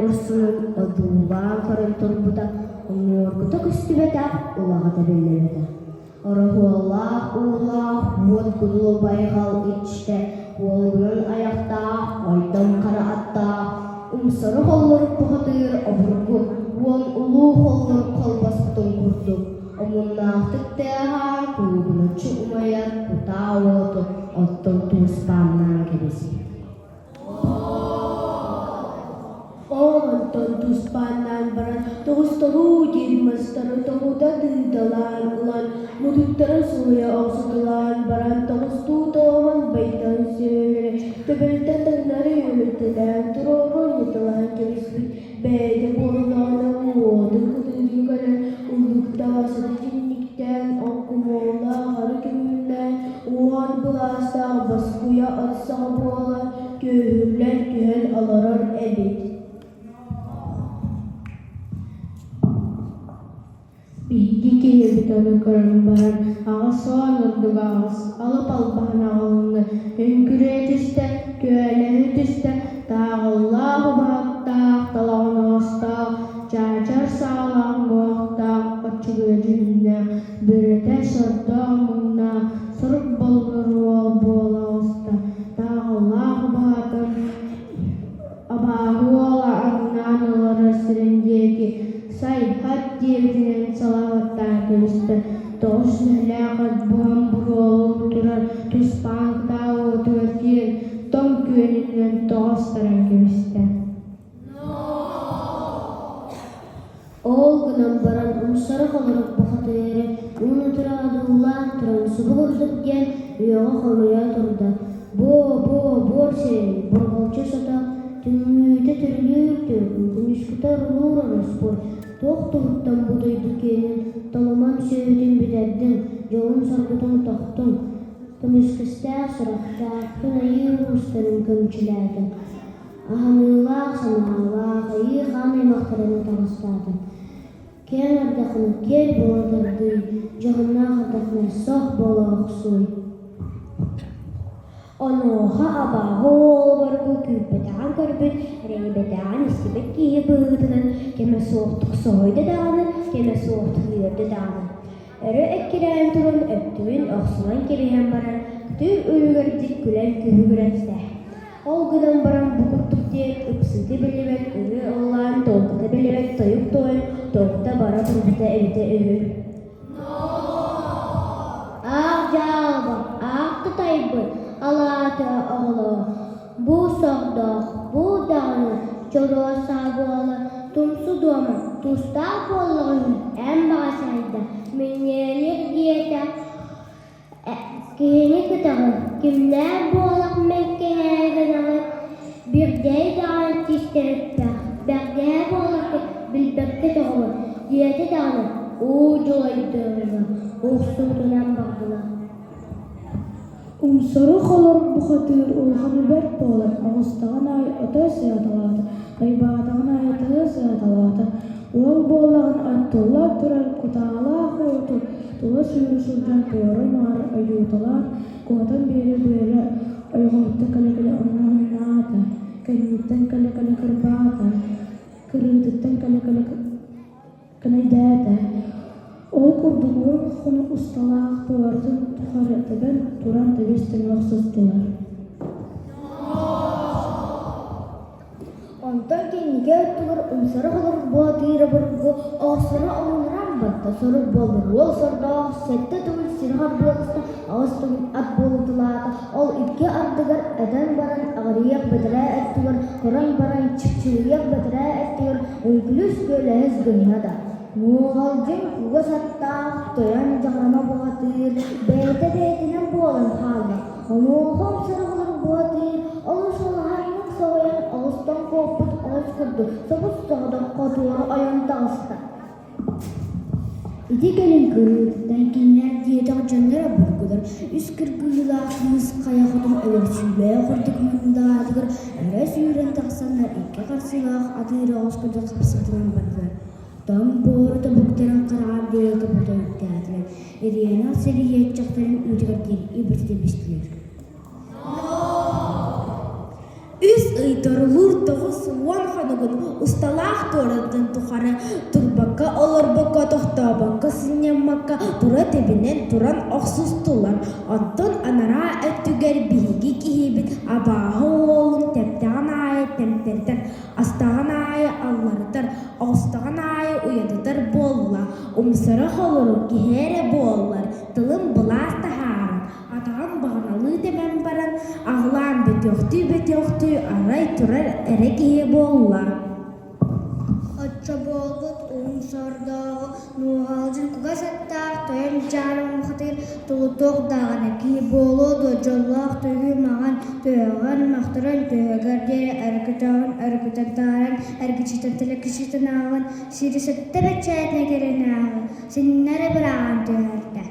урсунун одуулаан көрөн турбута, уҥуоргута көстүбэтэх, улаҕата биллибэтэх. Ороһуоллаах уулаах уот кудулу байҕал иччитэ уолугунан айахтаах, ойдом хара аттаах, умсары холлорук бухатыыр обургу уон улуу холлорук холбоспутун курдук, омуннаахтык тыаһаан куугуначчы умайар кутаа уоту оттон тууспааннаан кэбиспит. Ол онтон туспааннаан баран тоҕустолуу диэн мастары тоҕута тыыталаан ылан, мутуктарын сулуйа охсуталаан баран тоҕустуу тоомон байтан сүөһүлэри төбөлтөн таҥнары үөмүтэлээн туруору ыйыталаан кэбиспит бэйэтэ буоллаҕына уотун кытыытын көрөн уллуктаах сыты дьинниктээн оҥкумуоллаах ары көҥүллээн уон былаастаах боскуйа от саҕа буолан күөһүллэн түһэн олорор эбит. Биһиги киһибит ону көрөн баран аҕыс уон ордук аҕыс алып албаһын аҕылынна, үҥкүрүйэ түстэ, күөлэһи түстэ, тааҕыллаах убаһаттаах, талаҕын оҕостоох, чаачар саалаах уҥуохтаах, оччугуйа дьүһүннээх, бүрэтэ сордоох муҥнаах, сурук боллур уол буола оҕуста, тааҕыллаах убаһатын Абааһы уола аҥнаан олорор сирин диэки «Сайһат» диэбитинэн салаабаттаан кэбистэ, тоҕус нэһилээх от буһан буруолуу турар туспаан кытаа уотугар киирэн тоҥ күөнүнэн тоҕо астаран кэбистэ. Ол гынан баран умсара холорук бухатыыры ууну-утары одуулаан туран субу курдук диэн үөҕэ-хомуйа турда: «Буо-буо буор сирин бурҕалдьы сото, түҥнүүтэ түрүлүүр түөкүн, күнүскүтэ орулуур ороспуой, туох туһуттан бу дойду киэнин толомон сүөһүтүн бүтэрдиҥ, дьолун-соргутун тохтуҥ, көмүскэстээх сурахтаах күн айыы уустарын көмчүлээтиҥ Аһыныылаах санаалаах айыы хаан аймахтарын атаҕастаата. Киэҥ ардахына киэр буола тардыы, дьоһуннаах ардахына сох буола охсуй. Онуоха абааһы уолугар бу күүппэтэҕин көрбүт, эрэйбэтэҕин истибит киһи быһыытынан кэмэ суохтук соһуйда даҕаны, кэмэ суохтук үөрдэ даҕаны. Өрө эккирээн туран өттүгүн охсунан кэбиһэн баран, күтүр үлүгэрдик күлэн күһүгүрэттэ. Ол гынан баран бу курдук диэн ыпсыыта биллибэт ырыа ыллаан толкута биллибэт тойук туойан толкута бара турбута эбитэ үһү. Аах дьаалба, аах тутайбыт, алаата оҕолоор, бу сордоох, бу даҕаны чоруо саа буола тумсу дуома тустаах буоллаҕыҥ эн баҕа сайда, минньиэлик диэтэ Киһини кытаҕын, кимнээх буолах мэҥкэһээ гынаҕын, биирдэһи даҕаны тиистэриппэх, бэргэһэ буоларгын билбэккэ тоҕобун, диэтэ даҕаны уу дьулайдыҥҥа охсуутунан бардылар. Умсары холор бухатыыр улахана бэрт буолан оҕустаҕын аайы ото сыаталаата, дайбаатаҕын аайы тыа сыаталаата. Уол буоллаҕына аттылла турар кутаалаах уоту тула сүүрэ сылдьан туора-маары ойууталаан, куотан биэрэ-биэрэ ойоҕоһуттан кэлэ-кэлэ оҥоһуннаата, кэнниттэн кэлэ-кэлэ кырбаата, кырыытыттан кэлэ-кэлэ кынайдаата. Ол курдук уон хонук усталаах туоратын тухары тэбэн туран тэбис-тэҥҥэ охсустулар. Онтон кэнники өттүгэр умсары холорук бухатыыра обургу охсоро омунуран барда сорук буолбут уол сордоох сэттэ төгүл сири харбыаласта аҕыс төгүл ат буолуталаата ол икки ардыгар этэн баран аҕырыйыах бэтэрээ өттүгэр көрөн баран чыпчылыйыах бэтэрээ өттүгэр үҥкүлүс күөлэһис гынна да муоҕалдьын кугас аттаах тойон дьаҕарама бухатыыр бэйэтэ бэйэтинэн буолан хаалла Онуоха умсарыгылар бухатыыр олус улаханнык соһуйан оҕустан куоппут оҕус курдук собус-соҕотох хотуору ойон таҕыста. Ити кэлин кырыытыттан кинилэр диэтэх дьонноро бургулар үс кыргыылаах кыыс хайа хотун өлөрсүүлээх курдук мындаатыгар өрө сүүрэн тахсаннар икки харсыылаах атыыр оҕус курдук хапсыбытынан бардылар. Тоҥ буору тобуктарын хараҕар диэри тобута үктээтилэр, Ириэнэх сэрийиэччэхтэрин уутугар диэри ибиритэ бистилэр. Үс ый торулуур 90 хонугун усталаах туоратын тухары турбакка олорбокко, тохтообокко сынньаммакка тура тэбинэн туран охсустулар. Оттон анараа өттүгэр биһиги киһибит абааһы уолун тэптэҕин аайы тэмтэритэр, астаҕын аайы алларытар, оҕустаҕын аайы уйадытар буолла. Умсара холорук киһи эрэ буоллар, тылын былаас таһааран, атаҕын баҕаналыы тэбэн баран, аҕылаан бөтүөхтүү-бөтүөхтүү арай турар эрэ киһи буолла. Оччо буолбут уһун сордооҕу нуоҕалдьын кугас аттаах тойон дьаарым бухатыыр тулутуох даҕаны киһи буолуо дуо дьоллоох төһүү маҥан төһөҕөр махтаран төһөгөр диэри өрүкүтөҕүн өрүкүтэн таһааран эргичитэн тэлэкичитэн ааҕан сири сэттэ бэчээтинэ кэринээҕи синнэри быраҕан түһэрдэ.